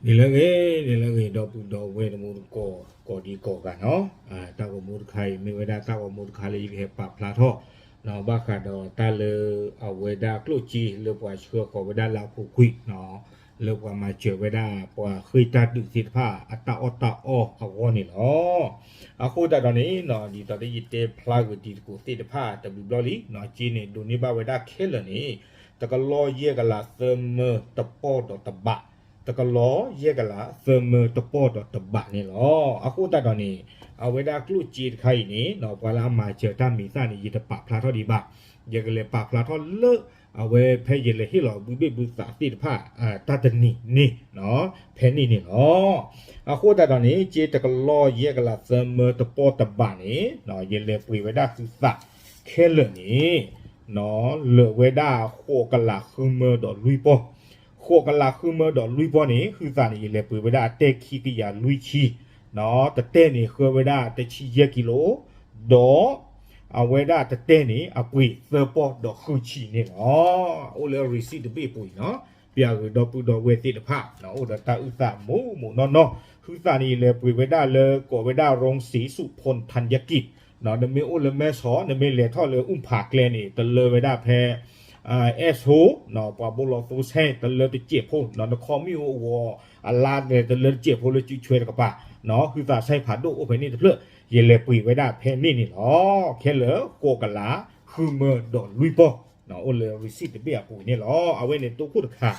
န့ၣ်လၢအဂ့ၤ, န့ၣ်လၢအဂ့ၤ ဒီပုၢ်ဒီဝဲၢ်တံၤသကိး ကိးဒံကိးဂၤနီၤ, တၢ်ဂီၤမူတခါအံၤ မ့ၢ်ဝဲဒၣ်တၢ်ဂီၤမူတခါလၢယကဟဲပာ်ဖျါထီၣ် ဘၣ်ဃးဒီးတၢ်လၢအဝဲဒၣ်ကျိၣ်စ့လၢပှၤဆှၢဃီၤဝဲဒၣ်လၢအပူၤကွံာ် လၢပှၤမၤစၢၤဝဲဒၣ်ပှၤဃ့ၢ်တၢ်ဒုးသ့ၣ်တဖၣ်အတၢ်အီၣ်တၢ်အီအဂီၢ်န့ၣ်လီၤ. အဃိသတးဒီးန့ၣ် ဒ်သိးလၢယတဲဖျါဂ့ၤတံၤသကိးသ့ၣ်တဖၣ်တဘျီဘျီလံ စ့န့ၣ်ဒိးန့ၢ်ဘၣ်ဝဲဒၣ်ခဲလၢာ်န့ၣ် တကလီၢ်ယဲၢ်ကလးသၢမၢတပီၢ်ဒီးတဘး, တကလီၢ်ယဲၢ်ကလးသၢမၢတပီၢ်ဒီးတဘးန့ၣ်လီၤ. အဃိသတးဒီးန့ၣ် အဝဲဒၣ်ကျိၣ်စ့တခါအံၤန့ၣ် ပှၤလၢအမၤစၢၤတၢ်မံၤသၣ်န့ၣ် ယတပာ်ဖျါထီၣ်ဒံးဘၣ်, ယကလဲၤပာ်ဖျါထီၣ်လၢ အဝဲဖဲယလဲၤဟ့ၣ်လီၤဘုဘ့ၣ်ဘုသးသ့ၣ်တဖၣ် တၢ်တနံၤန့ၣ် ဖဲန့ၣ်န့ၣ်လီၤ. အဃိသတးဒီးန့ၣ် စ့တကလီၢ်ယဲၢ်ကလးသၢမၢတပီၢ်တဘးန့ၣ် ယလဲၤပှ့ၤဝဲဒၣ်ဟုသးခဲလၢာ်န့ၣ် လၢာ်ဝဲဒၣ်ဃိးကလးဃုမၢဒီးလွံၢ်ပီၢ်, ဃိးကလးဃုမၢဒီးလွံၢ်ပီၢ်န့ၣ် ဟုသးန့ၣ် ယလဲၤပှ့ၤဝဲဒၣ်အတဲာ်ခံကယၤလွံၢ်ဆံ, တတဲာ်န့ၣ်ဃၢဝဲဒၣ်တဆံယဲၢ်ကံလိ, ဒီး အဝဲဒၣ်တတဲာ်န့ၣ် အပှ့ၤသၢပီၢ်ဒီးဃုဆံန့ၣ်လီၤ. အိၣ်လၢ receipt တဘ့ၣ်အပူၤအံၤနီၤ, ပျးဂ့ၤဒီပုၢ်ဒီဝဲၢ်သ့ၣ်တဖၣ် အိၣ်ဒီးတၢ်အုၣ်သးမူးမူးနီၢ်နီၢ်, ဟုသးန့ၣ် ယလဲၤပှ့ၤဝဲဒၣ်လၢကိးဝဲဒၣ် โรงสีสุพลธัญกิจ နမ့ၢ်အိၣ်လၢမဲၢ်ဆီး နမ့ၢ်လဲၤထီၣ်လၢအုၣ်ဖးကျဲန့ၣ် တလၢဝဲဒၣ်ဖဲ အဲၣ်ဆိ ပှၤဘိလီၤသိဆဲ တလၢတစဲးဖိ နခီမ့ၣ်အူအဂီၤအလါန့ၣ် တလၢတစဲးဖိလၢစုဆွဲတကပၤ, ဟုသးဆဲဖးဒိၣ်အိၣ်ဖဲန့ၣ်တဖျၢၣ် ယလဲၤပှ့ၤဝဲဒၣ်ဖဲန့ၣ်န့ၣ်လီၤ. ခဲလၢာ်ဃိးကလးဃုမၢဒီးလွံၢ်ပီၢ်, အိၣ်လၢ receipt တဘ့ၣ်အပူၤန့ၣ်လီၤ. အဝဲန့ၣ်တိခိၣ်တခါ,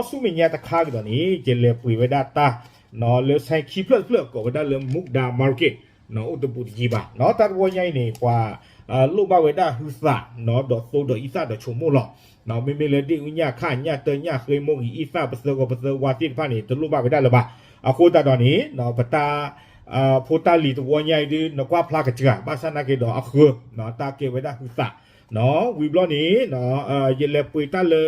ဆူမဲာ်ညါတခါကဒီးန့ၣ် ယလဲၤပှ့ၤဝဲဒၣ်တၢ် လၢဆိုင်ခံဖျၢၣ်တဖျၢၣ်ကိးဝဲဒၣ်လၢ Mukda Market အိၣ်တဘူးတယံၤဘၣ်, တၢ်တဝီညါအံၤန့ၣ် ပှၤလိၣ်ဘၣ်ဝဲဒၣ်ဟုသး ဒီးသိဒီးအံသၣ်ဒီးဆိကမိၣ်လီၤ. မ့မ့ၢ်လၢဒ့ၣ်အူညၣ်ခၣ်ညၣ်တၢညၣ်ဃ့မိၢ်ဂံၢ်အံသၣ် ပသၢဂီၤပသၢဝါသ့ၣ်တဖၣ်န့ၣ် တလိၣ်ဘၣ်ဝဲဒၣ်လၢၤဘၣ်. အဃိသတးဒီးန့ၣ် ပတၢ် ဖိတၢ်လံၤတဝီညါအံၤဒုး နကွၢ်ဖျါကစှၤ ဘၣ်ဆၣ်နာ်က့ဒီးအဃၢ တၢ်ကဲဝဲဒၣ်ဟုသး ဝံၤဘျီန့ၣ် ယလဲၤပှ့ၤတၢ်လၢ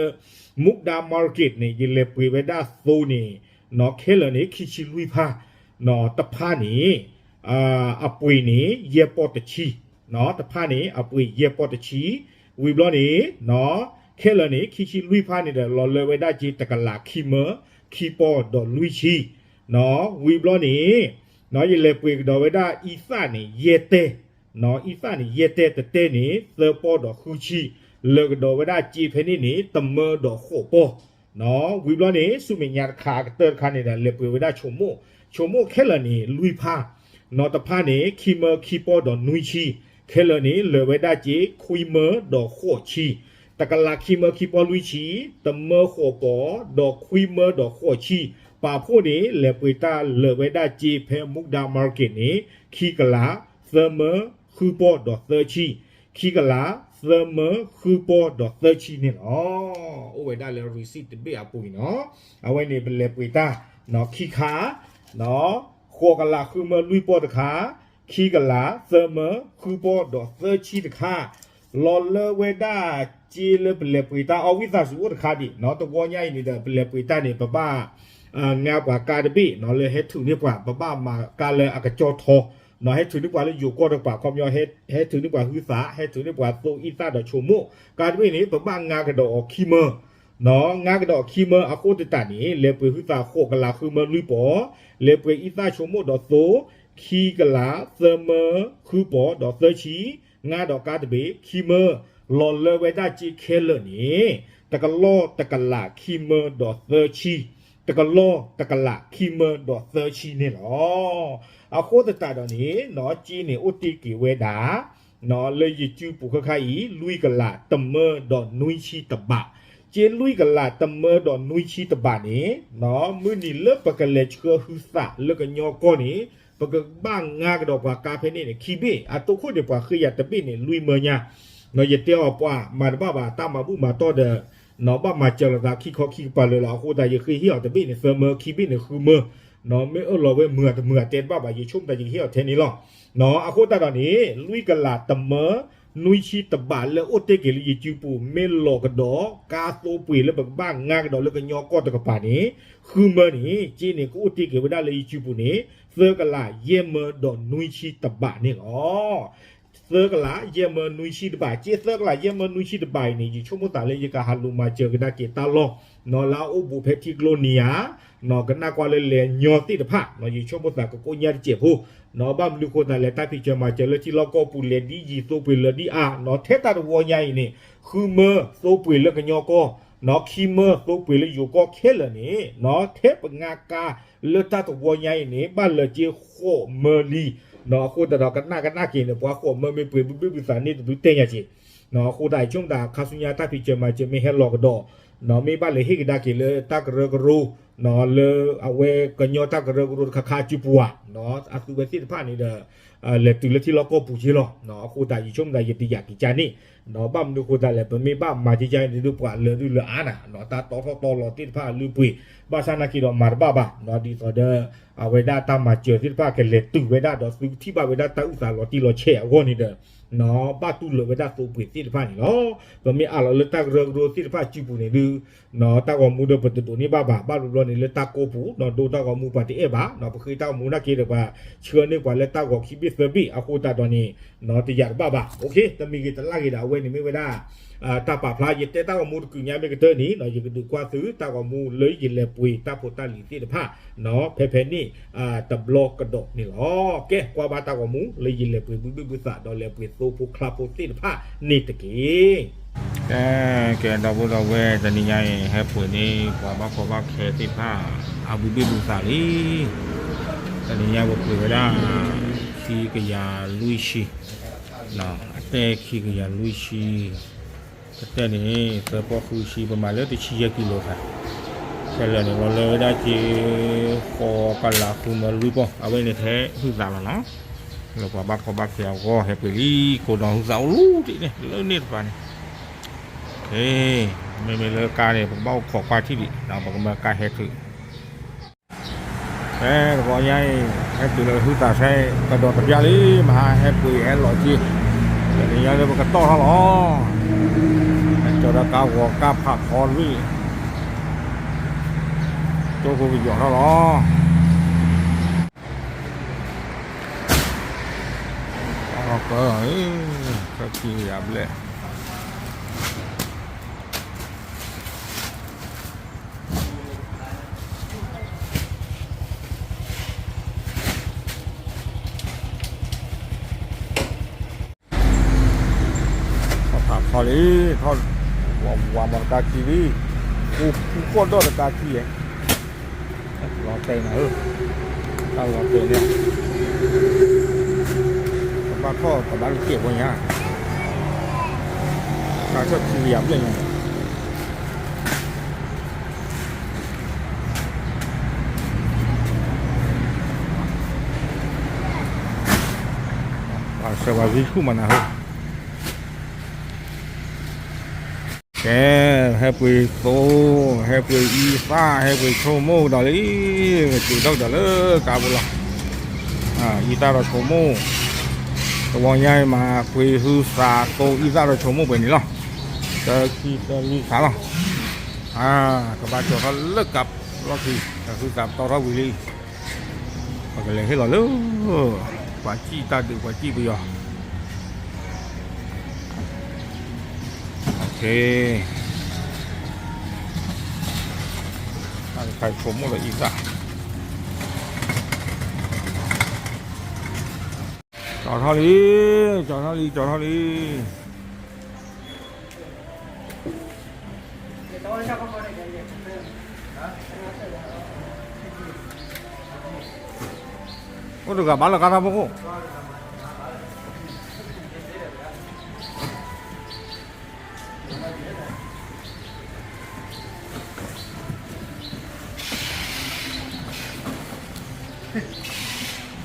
Mukda Market န့ၣ် ယလဲၤပှ့ၤဝဲဒၣ်သိန့ၣ် ခဲလၢာ်န့ၣ် ခံဆံလွံၢ်ဖၣ်, တဖၣ်န့ၣ် အပှ့ၤန့ၣ် ယဲၢ်ပီၢ်တဆံ, တဖၣ်န့ၣ် အပှ့ၤယဲၢ်ပီၢ်တဆံ, ဝံၤဘျီန့ၣ် ခဲလၢာ်န့ၣ် ခံဆံလွံၢ်ဖၣ်န့ၣ်ဒီး လီၤလၢဝဲဒၣ်က့တကလးခံမၢ ခံပီၢ်ဒီးလွံၢ်ဆံ, ဝံၤဘျီန့ၣ် ယလဲၤပှ့ၤကဒီးဝဲဒၣ်အံသၣ်န့ၣ် ယဲၢ်တဲၢ် အံသၣ်န့ၣ် ယဲၢ်တဲၢ် တတဲၢ်န့ၣ် သၢပီၢ်ဒီးဃုဆံ, လၢာ်ကဒီးဝဲဒၣ်စ့ဖဲန့ၣ်န့ၣ် တမၢဒီးဃိးပီၢ်, ဝံၤဘျီန့ၣ် ဆူမဲာ်ညါတခါအကတၢၢ်တခါန့ၣ်ဒီး လဲၤပှ့ၤဝဲဒၣ်ဆိကမိၣ်, ဆိကမိၣ်ခဲလၢာ်န့ၣ် လွံၢ်ဖၣ်, တဖၣ်န့ၣ် ခံမၢခံပီၢ်ဒီးနွံဆံ, ခဲလၢာ်န့ၣ် လၢာ်ဝဲဒၣ်စ့ ခွံမၢဒီးဃိးဆံ, တကလးခံမၢခံပီၢ်လွံၢ်ဆံ, တမၢဃိးပီၢ်, ဒီးခွံမၢဒီးဃိးဆံ, ပာ်ဖှိၣ်န့ၣ် လဲၤပှ့ၤတၢ်လၢာ်ဝဲဒၣ်စ့ဖဲ Mukda Market န့ၣ် ခံကလး သၢမၢ ဃုပီၢ်ဒီးသၢဆံ, ခံကလး သၢမၢ ဃုပီၢ်ဒီးသၢဆံန့ၣ်လီၤ. အိၣ်ဝဲဒၣ်လၢ receipt တဘ့ၣ်အပူၤအံၤနီၤ, အဝဲန့ၣ်ပလဲၤပှ့ၤတၢ် ခံခါ, ဃိးကလးဃုမၢလွံၢ်ပီၢ်တခါ, ခံကလး သၢမၢ ဃုပီၢ်ဒီးသၢဆံတခါ, လီၤလၢဝဲဒၣ်စ့လၢပလဲၤပှ့ၤတၢ်အီၣ်ဝံသးစူၤအိၣ်တခါဒံးနီၤ, တဝီညါအံၤန့ၣ်ဒီး ပလဲၤပှ့ၤတၢ်န့ၣ် ပဘၣ် ငါပှၤကါတဘ့ၣ်နီၤ လၢဟဲထုးန့ၢ်ပှၤ ပဘၣ်မၤကါလၢအကစီၣ်ထီနီၤ, ဟဲထုးန့ၢ်ပှၤလၢယိၤကီၢ်တကပၤ ခီပညီ ဟဲထုးန့ၢ်ပှၤဟုသး ဟဲထုးန့ၢ်ပှၤသိအံသၣ်ဒီးဆိကမိၣ်, ကါတဘ့ၣ်န့ၣ် ပဘၣ်ငါကဒီးအီၤခံမၢ နီၤ, ငါကဒီးအီၤခံမၢ အဃိသတးန့ၣ် လဲၤပှ့ၤဟုသးဃိးကလးဃုမၢလွံၢ်ပီၢ်, လဲၤပှ့ၤအံသၣ်ဆိကမိၣ်ဒီးသိ ခံကလး သၢမၢ ဃုပီၢ်ဒီးသၢဆံ, ငါဒီးကါတဘ့ၣ် ခံမၢ, လီၤလၢဝဲဒၣ်စ့ခဲလၢာ်န့ၣ် တကလီၢ်တကလးခံမၢဒီးသၢဆံ, တကလီၢ်တကလးခံမၢဒီးသၢဆံန့ၣ်လီၤ. အဃိသတးဒီးန့ၣ် နီၤ စ့န့ၣ်အိၣ်တ့ၢ်က့ၤဝဲဒၣ် နီၤ လၢယစုပူၤခဲခါအံၤ လွံၢ်ကလးတမၢဒီးနွံဆံတဘး, စ့လွံၢ်ကလးတမၢဒီးနွံဆံတဘးန့ၣ် နီၤ မုၢ်နံၤလၢပကလဲၤဆှၢဟုသးလၢကညီကီၢ်န့ၣ် ပကဘၣ်ငါကဒီးပှၤကါဖဲန့ၣ်န့ၣ် ခံဘ့ၣ်, အတိခိၣ်န့ၣ် ပှၤဃ့ယၤတဘ့ၣ်န့ၣ် လွံၢ်မၢညါ, နီၤ ယတဲအီၤပှၤမၤတဘၣ်ဘၣ် တၢ်မၤဘူၣ်မၤတီၢ်ဒီး နီၤ ဘၣ်မၤစၢၤလိာ်သးခံခီခံကပၤလၢာ်လီၤ. အဃိသတး ယဃ့ဟ့ၣ်အီၤတဘ့ၣ်န့ၣ် သၢမၢ ခံဘ့ၣ်န့ၣ် ဃုမၢ, နီၤ မ့ၢ်အၢၣ်လီၤဝဲမုာ်တမုာ် အတဲတဘၣ်ဘၣ် ယဆိကမိၣ်တၢ် ယကဟ့ၣ်အီၤထဲန့ၣ်လီၤ. နီၤ အဃိသတးဒီးန့ၣ် လွံၢ်ကလးတမၢ နွံဆံတဘးလၢအိၣ်တ့ၢ်က့ၤလၢယစုပူၤ မ့ၢ်လီၤကဒီး ကါသိပှ့ၤလၢပကဘၣ်ငါကဒီးလၢကညီကီၢ်တကပၤန့ၣ် ဃုမၢန့ၣ် စ့န့ၣ် ကအိၣ်တ့ၢ်က့ၤဝဲဒၣ်လၢယစုပူၤန့ၣ် သၢကလးယဲၢ်မၢဒီးနွံဆံတဘးန့ၣ်လီၤ. သၢကလးယဲၢ်မၢနွံဆံတဘး, ကၠ့သၢကလးယဲၢ်မၢနွံဆံတဘးအံၤန့ၣ် ယဆိကမိၣ်သးလၢယကဟးလူၤမၤစၢၤကဒါက့ၤတၢ်လီၢ် နီၢ် လၢအအိၣ်ဘူးဖဲထံကျိနံၤဧါ, နီၢ် ကနၣ်ကွၢ်လၢလဲၤညီသ့ၣ်တဖၣ် နီၢ် ယဆိကမိၣ်သးကကိးညါတစဲးဖိ နီၢ် ဘၣ်မနုၤဃိသးလဲၣ် တၢ်ဖံးစၢၤမၤစၢၤလၢထံလီၢ်ကီၢ်ပူၤလဲၤဒ်ယံၤသိပှ့ၤလၢာ်ဒ်အါ နီၢ် ထဲတၢ်တဝီညါအံၤန့ၣ် ဃုမၢသိပှ့ၤလၢကညီကီၢ် နီၢ် ခံမၢသိပှ့ၤလၢယိၤကီၢ်ခဲလၢာ်န့ၣ် နီၢ် ထဲပငါကါလၢတၢ်တဝီညါအံၤန့ၣ် ဘၣ်လၢကၠ့ဃိးမၢလံ နီၢ် အဃိသတးဒီးကနၣ်ကနၣ်က့ၤန့ၣ် ပှၤဃိးမၢမ့ၢ်ပှ့ၤဘုဘ့ၣ်ဘုသးန့ၣ်တဘျုးတဲညါက့ၤ နီၢ် အဃိသတး ယဆိကမိၣ်သးခါဆူညါတၢ်ဖံးစၢၤမၤစၢၤမ့ၢ်ဟဲလီၤကဒီး နီၢ် မ့ၢ်ဘၣ်လဲၤဟ့ၣ်ကဒါက့ၤလၢတၢ်ကရၢကရိ နီၢ် လၢအဝဲကညီတၢ်ကရၢကရိတခါခါစုပူၤဧါ နီၢ် အသုဝဲသ့ၣ်တဖၣ်န့ၣ်ဒီး လဲၤတုၤလၢထံလီၢ်ကီၢ်ပူၤက့ၤလီၤ နီၢ် အဃိသတး ယဆိကမိၣ်သးယတယာ်က့ၤကၠ့န့ၣ် နီၢ် ဘၣ်မနုၤဃိသးလဲၣ် ပမ့ၢ်ဘၣ်မၤကၠ့ကၠ့န့ၣ်ဒီး ပှၤလၢာ်ဒုးလၢာ်အါနၤ နီၢ် တၢ်တီထီၣ်တီလီၤသ့ၣ်တဖၣ်အလုၢ်အပှ့ၤ ဘၣ်ဆၣ်နာ်က့ၤဒီးမၤတဘၣ်ဘၣ် နီၢ် ဒ်သိးဒီး အဝဲဒၣ်တၢ်မၤစၢၤသ့ၣ်တဖၣ်ကလဲၤတုၤဝဲဒၣ်ဒီး သုထံၣ်ဘၣ်ဝဲဒၣ်တၢ်အုၣ်သးလီၤတံၢ်လီၤဆဲးအဂီၢ်န့ၣ်ဒီး နီၢ် ဘၣ်တူၢ်လိာ်ဝဲဒၣ်သိပှ့ၤသ့ၣ်တဖၣ်န့ၣ်လီၤ. ပမ့ၢ်အးလီၤလၢတၢ်ကရၢကရိသ့ၣ်တဖၣ်စုပူၤန့ၣ်ဒုး နီၢ် တၢ်ဂီၤမူဒီးပတဒိးန့ၢ်ဘၣ်ဘၣ် ဘၣ်ဘျီဘျီန့ၣ်လၢတၢ်ကီၢ်ပူၤ နီၢ် ဒိတၢ်ဂီၤမူပှၤတအဲၣ်ဘၣ် နီၢ် ပဃ့တၢ်ဂီၤမူနာ်က့ၤဒီးပှၤဆှၢန့ၢ်ပှၤလၢတၢ်ဂီၤခံဘ့ၣ်သၢဘ့ၣ် အဃိသတးဒီးန့ၣ် နီၢ် တယာ်တဘၣ်ဘၣ် တမံၤဂ့ၤတလၢ်ဂ့ၤဒီး အဝဲန့ၣ်မ့ၢ်ဝဲဒၣ် တၢ်ပာ်ဖျါ ယတဲတၢ်ဂီၤမူတကုာ်ညါမ့ၢ်ကတၢၢ်န့ၣ် နီၢ် ယကဒုးကွၢ်သုတၢ်ဂီၤမူလၢယလဲၤပှ့ၤတၢ်ဖိတၢ်လံၤသ့ၣ်တဖၣ် နီၢ် ဖဲဖဲန့ၣ် တဘျီကဒီးန့ၣ်လီၤ. ကဲ ကွၢ်ဘၣ်တၢ်ဂီၤမူလၢယလဲၤပှ့ၤဘုဘ့ၣ်ဘုသးဒီးလဲၤပှ့ၤသိဖိချါဖိသ့ၣ်တဖၣ်န့ၣ်တက့ၢ်. ကဲ ကဲ ဒီပုၢ်ဒီဝဲၢ် တနံၤညါအံၤ ဟဲပှ့ၤန့ၢ်ပှၤဘၣ်ကီဘၣ်ခဲသ့ၣ်တဖၣ် အဘုဘ့ၣ်ဘုသးလံ တနံၤညါပပှ့ၤဝဲဒၣ် ခံကယၤလွံၢ်ဆံ အတဲခံကယၤလွံၢ်ဆံ ကတဲန့ၣ် သၢပီၢ်ဃုဆံ ပမၤလၢတဆံယဲၢ်ကံလိၤသး ခဲလၢာ်န့ၣ် လီၤလၢဝဲဒၣ်က့ၤ ဃိးကလးဃုမၢလွံၢ်ပီၢ် အဝဲန့ၣ်ထဲဟုသးလီၤနီၤ လၢပှၤဘၣ်ကီဘၣ်ခဲအဂီၢ်ဟဲပှ့ၤလံ ကိးဒီးဟုသးအိၣ်လီၤတံၢ်န့ၣ် လၢန့ၣ်တပၤန့ၣ် မ့မ့ၢ်လၢကါန့ၣ် ပကဘၣ်အိၣ်ခိးကွၢ်ထံၣ်ဒံး ပကမၢကါဟဲထုး ဖဲတဘျီညါအံၤ ဟဲတုၤလၢဟုသးထဲ ကဒီးတပျၢ်လံ မဟါဟဲပှ့ၤဟဲလီၤက့ၤ တနံၤညါလၢပကတီၢ်ထီၣ်လီၤ ဟဲကၠီၤဒီးကါဂီၤကါဖးခီလွံၢ် ကၠိဖိကယီၤထီၣ်လီၤ အကၢ ဆၢခံကယၤဘျဲၣ် ထီၣ်ဖးခီလံ ထီၣ် ဝးမီၤတကါခံလံ အိၣ်ဃူဃီၣ်ဒီၣ်တကါခံဧါ လီၤတဲာ်နၤဧၢ တၢ်လီၤတဲာ်န့ၣ် ကဘၣ်ထီၣ်ကဘၣ်ကဲပှၤညါ တၢ်ဆၢခံကယၤဘျဲၣ်ညါ ပှၤဆှၢပှၤဂံၢ်ဆူၣ်မးနၤဧၢ ကဲ ဟဲပှ့ၤသိ ဟဲပှ့ၤအံသၣ် ဟဲပှ့ၤဆိကမိၣ်ကဒီးလံ ကတုၤထီၣ်ကဒီးလၢကါပူၤလီၤ အံသၣ်ဒီးဆိကမိၣ် တဝီညါအံၤမၤပှ့ၤဟုသးသိအံသၣ်ဒီးဆိကမိၣ်ပှဲၤန့ၣ်လီၤ တၢခံတၢလွံၢ်ခါလီၤ ကဘၣ်ကၠီၤထီၣ်လၢကါလီၢ်ခံ ဟုသးပတီၢ်ထီၣ်ဝံၤလံ ပက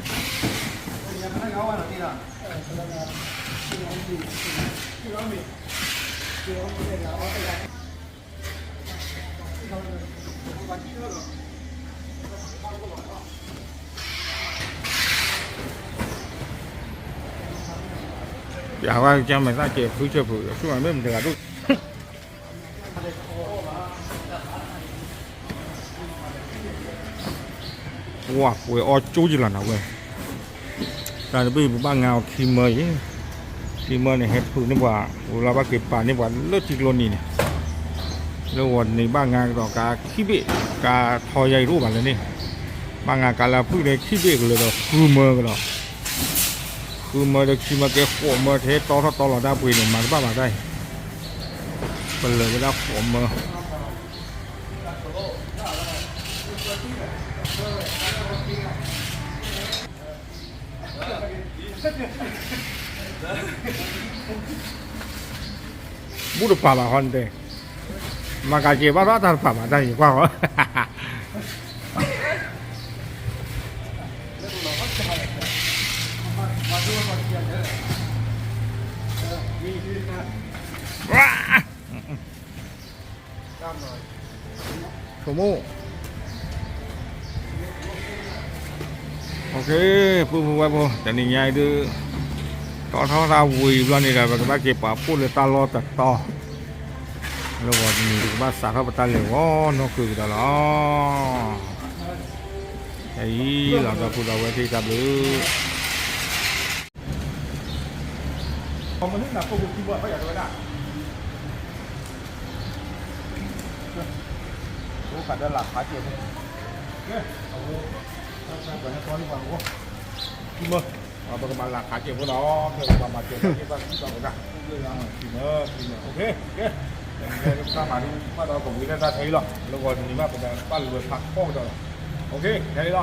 လဲၤဟ့ၣ်လီၤလၢ ပှၤစံၣ်တၢ်ဒုးပှၤစံၣ်ပယီၤ တၢ်တခါဆိကမိၣ်လၢအံသၣ် ကၠီၤထီၣ်လံ ကၠီၤထီၣ်လံ ကၠီၤထီၣ်လံ အိၣ်တဂၤဘၣ်လၢကါထီၣ်ဖိခိၣ် ယၤဝဲကမဲာ်သၣ်ကဲးဖုဆၢဖုဆူၣ်မးမ့ၢ်မတၤတဂၤဒိၣ် ဝါပှဲၤအီၣ်ကၠိယလီၤနၤဝဲ တၢ်တဘ့ၣ်ပဘၣ်ငါအီၤခံမၢအံၤ ထံမၢန့ၣ် ဟဲဖုးန့ၢ်ပှၤ ဝံၤလီၤဘၣ်က့ၤပာ်န့ၢ်ပှၤလၢထံကျိနံၤန့ၣ်, လၢဂီၤန့ၣ်ဘၣ်ငါကဒီးကါခံဘ့ၣ်, ကါထီယါအံၤတအိၣ်ဘၣ်လၢန့ၣ်, ဘၣ်ငါကါလၢအဖုၣ်န့ၣ်ခံဘ့ၣ်ကလၢာ်ဒီးဃုမၢကဒီး, ဃုမၢဒီးခံမၢကဲဃိးမၢထဲတီထီၣ်တီလီၤဒၣ်ပှ့ၤန့ၣ် မၤတဘၣ်ဘၣ်တၢ်အံၤ, ပလၢာ်ဝဲဒၣ်ဃိးမၢ ဘူၣ်တပာ်ဘၣ်ဃီတဲ, မၤကၤက့ၤဘၣ်ထီၣ်တၢ်တပာ်ဘၣ်တၢ်ယံၤကွၢ်ဃီ, ဆိကမိၣ်, ပုၢ်ဖိဝဲၢ်ဖိ တနံၤညါအံၤဒုး တီထီၣ်တၢ်ဝံၤဘျီန့ၣ်ဒီး ပကဘၣ်က့ၤပာ်ဖှိၣ်လၢတၢ်လီၢ်တတီၤ, လၢဂီၤတနံၤဒုးကဘၣ်စးထီၣ်ပတၢ်လဲၤဂီၤနီၢ်ကုာ်ကဒီးလီၤ. အံၤလီၤဒီပုၢ်ဒီဝဲၢ်သ့ၣ်တၢ်ဘျုး မနုၤနၤခိၣ်ဖိခံဘီဖးယၤတဝဲဒၣ်, အိၣ်ခးဒီးလၢခးကဲၣ်ဖိ, အဝဲ, ပှၤဟဲတီန့ၢ်ပှၤအဂီၢ်, ခံမၢ, ပကမၤလၢခးကဲၣ်ဖိလီၤ, ပကမၤကဲၣ်ဖိကဲၣ်ဘၣ်ခံဘီဝဲဒၣ်, ခံမၢ, ခံမၢ, အိၣ်ခ့, ကဲ, တၢ်မၤဒ်ဘၣ်ဒီးကဝံၤလၢတၢ်ထဲအံၤလီၤ, လၢဂီၤတနံၤဘၣ်ပတၢ်ပာ်လၢဝဲဖးထီၣ်ကဒီးလီၤ, အိၣ်ခ့, တၢ်အံၤလီၤ.